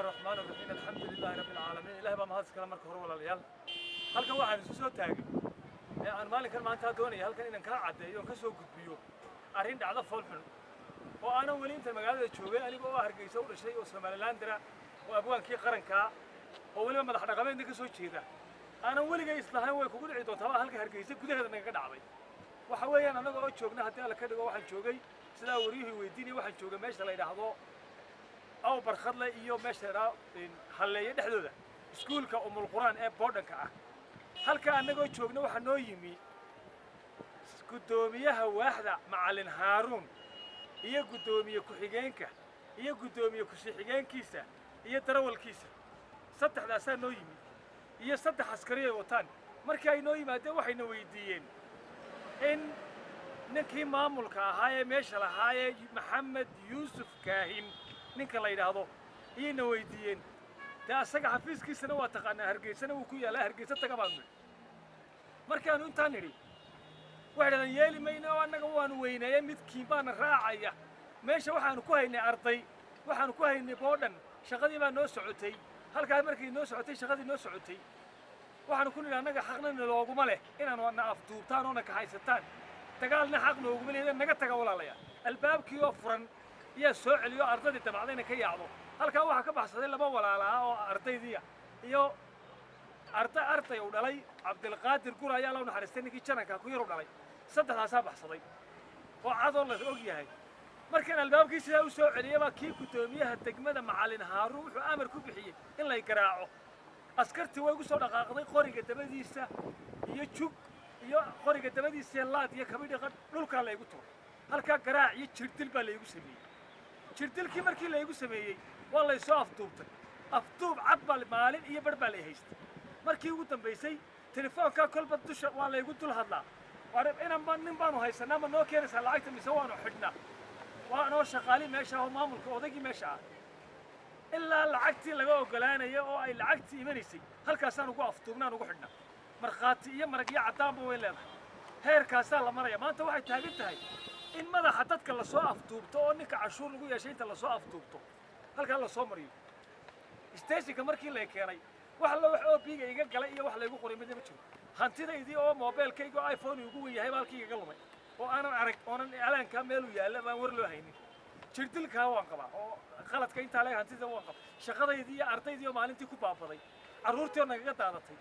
Raxmaan raxiim, alxamdu lilaahi rabbi alcaalamiin. Ilahay baa mahad iskale. Marka hore, walaalayaal, halkan waxaan isu soo taagay ee aan maalinkan maanta doonaya halkan inaan kaa caddeeyo oon ka soo gudbiyo arrin dhacdo foolxun oo aanan weli intan magaalada joogay, aniga oo Hargeysa u dhashay oo Somalilandera oo abwaankii qarankaa oo weliba madax dhaqameedna ka soo jeeda, aanan weligay islahayn way kugu dhici doontaa, baa halka Hargeysa gudaheeda nagaga dhacday. Waxa weeyaan, annaga oo joogna, haddii Alla ka dhigo, waxaan joogay sidaa waryuhu weydiinaya, waxaan joogay meesha la yidhaahdo Aw Barkhadle iyo meesha la yidhaahdo Halleeye dhexdooda, iskuulka Umul Qur'aan ee boardingka ah. Halka annagoo joogna waxaa noo yimi guddoomiyaha waaxda, Macallin Haaruun, iyo guddoomiye ku-xigeenka iyo guddoomiye ku-sii-xigeenkiisa iyo darawalkiisa. Saddexdaasaa noo yimi iyo saddex askari ay wataan. Markii ay noo yimaadeen, waxayna weydiiyeen in ninkii maamulka ahaa ee meesha lahaa ee Maxamed Yuusuf Kaahin ninka la yidhaahdo iyayna weydiiyeen. Dee asaga xafiiskiisana waa taqaanaa, Hargeysana wuu ku yaallaa, Hargeysa taga baanu nidhi. Markaanu intaan nidhi, waxay dhahdeen yeeli mayno oo annaga waanu weyneeyey, midkiin baana raacaya. Meesha waxaanu ku haynay arday, waxaanu ku haynay boarding, shaqadii baa noo socotay. Halkaa markay noo socotay, shaqadii noo socotay, waxaanu ku nidhi annaga xaqna nalooguma leh inaanu na afduubtaan oo na kaxaysataan, dagaalna xaq nooguma leeda, naga taga walaalayaal. Albaabkii oo furan ayaa soo celiyo, ardaydii damacdayna ka yaacdo. Halkaa waxaa ka baxsaday laba walaalaa oo ardaydiiya iyo arday uu dhalay Cabdilqaadir Gura ayaa la naxariistay, ninkii jananka ku yar u dhalay. Saddexdaasaa baxsaday oo cadoo la og yahay. Markaan albaabkii sidaa u soo celiyay baa kii guddoomiyaha degmada, Macallin Haaruun, wuxuu amar ku bixiyey in lay garaaco. Askartii way igu soo dhaqaaqday, qoriga dabadiisa iyo jug iyo qoriga dabadiisa, laad iyo kabidhiqa dhulkaa laygu tuuray. Halkaa garaac iyo jirdil baa laygu sameeyey. Jirdilkii markii laygu sameeyey, waa laysoo afduubtay. Afduub cad baa, maalin iyo bar baa lay haystay. Markii ugu dambaysay, telefoonkaa kolba dusha waa laygu dul hadlaa: inan ba nin baanu haysanaa, ma noo keenaysaa lacagta mise waanu xidhnaa? Waa noo shaqaali meesha oo maamulka odaygii meesha ah. Ilaa lacagtii laga ogolaanaya oo ay lacagtii imanaysay, halkaasaan ugu afduubnaan, ugu xidhnaa. Markhaati iyo marag iyo caddaanba way leedahay. Heerkaasaa la maraya maanta. Waxay taagan tahay in madaxa dadka lasoo afduubto oo ninka cashuur lagu yeeshay inta lasoo afduubto halkaa lasoo mariyo stationka. Markii lay keenay, wax alla wax OB-ga iga galay iyo wax laygu qoray midna ma jiro. Hantidaydii oo mobilkayga oo iPhone ugu wen yahay baa halkii igaga lumay oo aanan arag, oonan alaankaa meeluu yaalla baan war loo haynin. Jirdilkaa waan qabaa oo qaladka intaa leeg hantida waan qabaa, shaqadaydii iyo ardaydii oo maalintii ku baabaday, carruurtii oo nagaga daadatay.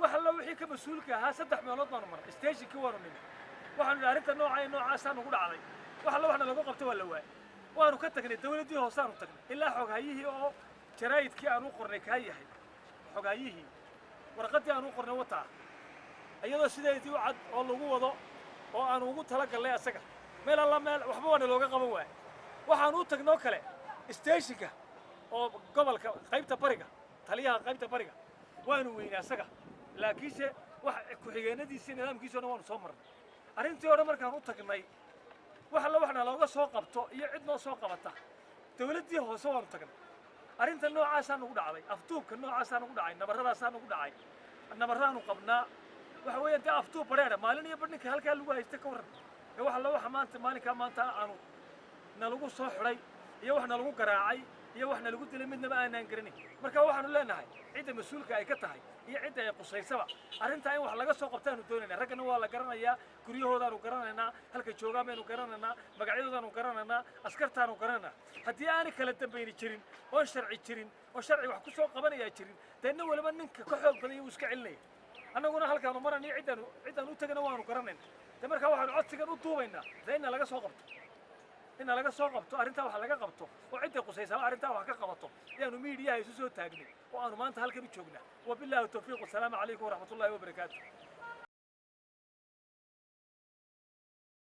Wax alla wixii ka mas-uulka ahaa, saddex meelood baanu marnay. Stationkii waanu nimi, waxaanu idhi arrinta nooca iyo noocaasaa nugu dhacday. Wax alla waxna lagu qabto waa la waayay. Waanu ka tagnay, dawladdii hoosaanu tagnay, ilaa xoghayihii oo jaraa'idkii aan u qornay kaa yahay xoghayihii, warqaddii aan u qornay wataa, iyadoo sideedii u cad oo lagu wado oo aanu ugu talagallay asaga. Meel alla meel waxba waana looga qaban waayay. Waxaanu u tagnoo kale stationka oo gobolka qaybta bariga, taliyaha qaybta bariga waanu weynay asaga, laakiinse wax ku-xigeenadiisii nidaamkiisi o dhan waanu soo marnay. Arrintii o dhan markaan u tagnay, wax alla waxna looga soo qabto iyo cid noo soo qabata. Dawladdii hoose waanu tagnay. Arrinta noocaasaa nagu dhacday, afduubka noocaasaa nagu dhacay, nabarradaasaa nagu dhacay, nabarraanu qabnaa. Waxa weeyaan dee afduub badheedha, maalin iyo badh ninka halkaa lagu haysta, ka warran. Ee wax alla waxa maanta maalinkaa maanta aanu nalagu soo xidhay iyo wax nalagu garaacay iyo wax nalagu dilay midnaba aanaan garanayn. Marka waxaanu leenahay cidda mas-uulka ay ka tahay iyo cidda ay qusaysaba, arrintaa in wax laga soo qabtaanu doonayna. Raggana waa la garanayaa, guryahoodaanu garanaynaa, halka joogaan baynu garanaynaa, magacyadoodaanu garanaynaa, askartaanu garanaynaa. Haddii aanay kala dambayni jirin oon sharci jirin oo sharci wax ku soo qabanayaa jirin, dee nin waliba ninka ka xoog badan wuu iska celinaya. Annaguna halkaanu maranayo, ciddaanu u tagana waanu garanayna. De markaa waxaanu codsigan u duubaynaa dee inna laga soo qabto, inna laga soo qabto arrintaa, wax laga qabto oo cidday qusaysaa arrintaa wax ka qabato ayaanu miidiyaha isu soo taagnay oo aanu maanta halkan u joognaa. Wabilaahi tawfiiq, wasalaamu calaykum waraxmatullahi wabarakaatu.